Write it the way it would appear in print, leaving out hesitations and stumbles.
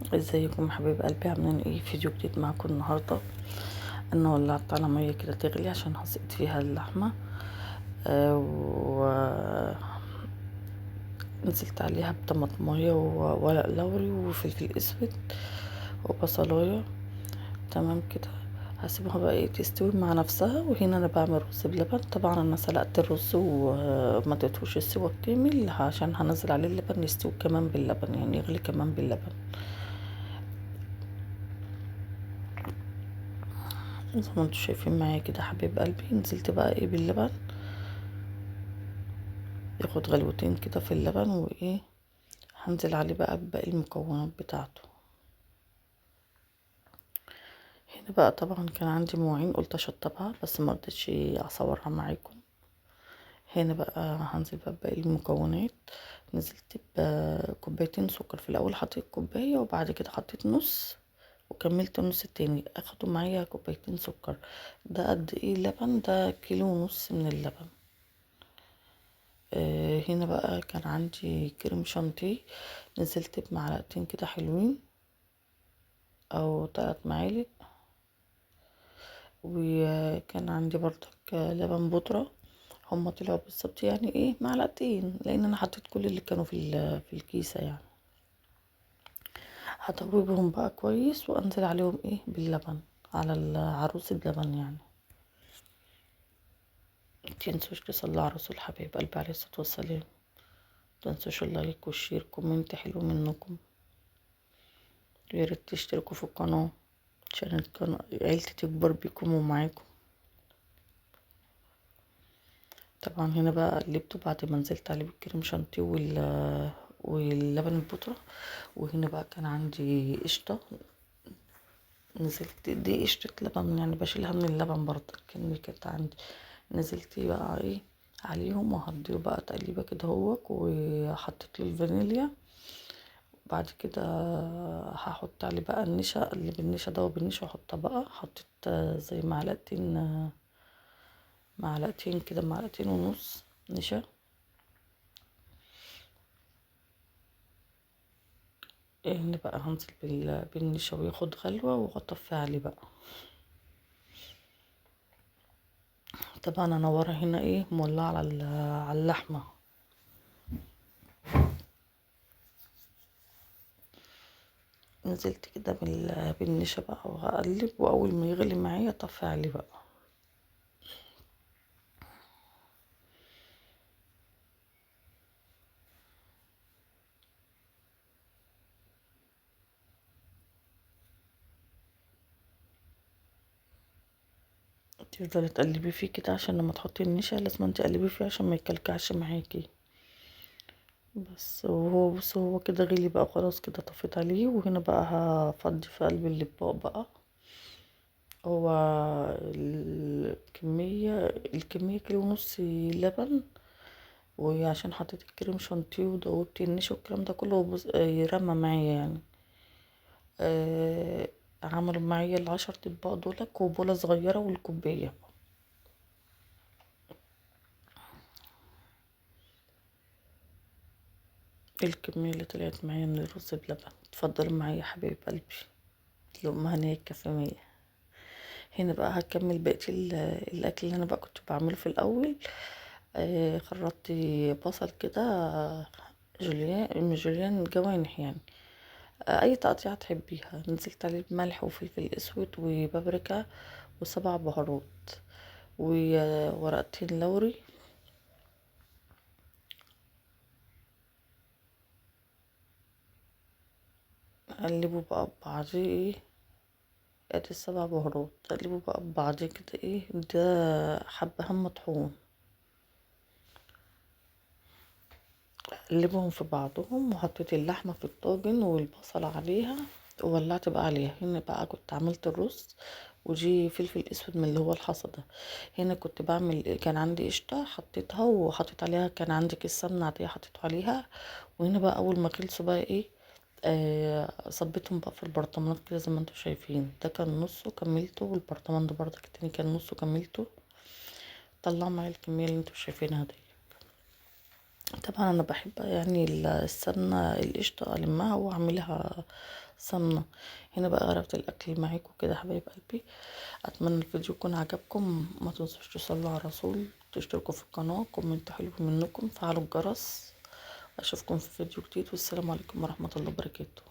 ازيكم يا حبايب قلبي؟ عاملين ايه؟ فيديو جديد معاكم النهارده. انا ولعت على مية كده تغلي عشان هسقط فيها اللحمة، و نزلت عليها بطماطمايه وورق لوري وفلفل اسود وبصلايه. تمام كده. هسيبها بقى ايه تستوي مع نفسها. وهنا انا بعمل رز بلبن. طبعا انا سلقت الرز وما اديتهوش السوا الكامل عشان هنزل عليه اللبن يستوي كمان باللبن، يعني يغلي كمان باللبن. زي ما انتوا شايفين معايا كده حبيب قلبي، نزلت بقى ايه باللبن، ياخد غلوتين كده في اللبن، وايه هنزل عليه بقى بباقي المكونات بتاعته. هنا بقى طبعا كان عندي مواعين قلت اشطبها بس ما رضيتش اصورها معاكم. هنا بقى هنزل بقى بباقي المكونات. نزلت بكوبايتين سكر، في الاول حطيت كوباية وبعد كده حطيت نص وكملت النص التاني، اخدوا معايا كوبايتين سكر. ده قد ايه لبن؟ ده 1.5 كيلو من اللبن. هنا بقى كان عندي كريم شانتيه، نزلت بمعلقتين كده حلوين او 3 معالق. وكان عندي برضك لبن بودرة، هما طلعوا بالظبط يعني ايه معلقتين، لان انا حطيت كل اللي كانوا في الكيسة يعني. هدوبهم بقى كويس وانزل عليهم ايه باللبن، على العروس بلبن يعني. متنسوش تصلوا على رسول حبيب قلبي عليه الصلاة والسلام. متنسوش ال like وال share، comment حلو منكم، يا ريت تشتركوا في القناة عشان عيلتي تكبر بيكم ومعاكم. طبعا هنا بقى قلبته بعد ما نزلت عليه بالكريم شانتيه واللبن البودرة. وهنا بقى كان عندي قشطة، نزلت دي قشطة لبن يعني بشيلها من اللبن برضه كانت عندي، نزلت بقى ايه عليهم وهديه بقى تقليبه كده اهوت، وحطيت له الفانيليا. بعد كده هحط عليه بقى النشا اللي بالنشا ده، وبالنشا احطها بقى، حطيت زي معلقتين كده، 2.5 معلقة نشا. هنا بقى هنزل بالنشا وياخد غلوة واطفي عليه بقى. طبعا انا ورا هنا ايه مولعه على اللحمة. نزلت كده بالنشا بقى وهقلب، واول ما يغلي معايا اطفي عليه بقى. تفضلي تقلبي فيه كده عشان لما تحطي النشا لازم تقلبي فيه عشان ما يكلكعش معاكي بس. وهو بص هو كده غلي بقى خلاص كده طفيت عليه. وهنا بقى هفضي في قلب الاطباق بقى. هو الكمية 1.5 كيلو لبن، وعشان حطيت الكريم شانتيه ودوبت النشا والكلام ده كله يرمى معايا يعني. عملوا معايا 10 اطباق دولك وبولة صغيرة والكوباية. الكمية اللي طلعت معايا من الرز بلبن. اتفضلوا معايا يا حبايب قلبي، لقمة هنية كفامية. هنا بقى هكمل بقية الأكل اللي أنا بقى كنت بعمله في الأول. خرطت بصل كده جوليان، مش جوليان، جوانح يعني، أي تقطيعة تحبيها. نزلت عليه بملح وفلفل أسود وبابريكا و7 بهارات وورقتين لوري. قلبوا بقى ببعضيه ايه، ادي 7 بهارات، قلبوا بقى ببعضيه كده ايه، ده حبة هم مطحون، قلبهم في بعضهم. وحطيت اللحمة في الطاجن والبصل عليها وولعت بقى عليها. هنا بقى كنت عملت الرز، ودي فلفل اسود من اللي هو الحصى ده. هنا كنت بعمل، كان عندي قشطة حطيتها وحطيت عليها، كان عندي كيس سمنة عادية حطيته عليها. وهنا بقى اول ما خلصوا بقى ايه، صبيتهم بقى في البرطمانات كده زي ما انتم شايفين. ده كان نصه كملته، والبرطمان ده برضك التاني كان نصه كملته. طلع معايا الكمية اللي انتم شايفينها دي. طبعا انا بحب يعني السمنة القشطه المها واعملها سمنه. هنا بقى غرفت الاكل معاكم كده حبايب قلبي. اتمنى الفيديو يكون عجبكم، ما تنسوش تصلوا على الرسول، تشتركوا في القناة، comment حلو منكم، فعلوا الجرس. اشوفكم في فيديو جديد، والسلام عليكم ورحمة الله وبركاته.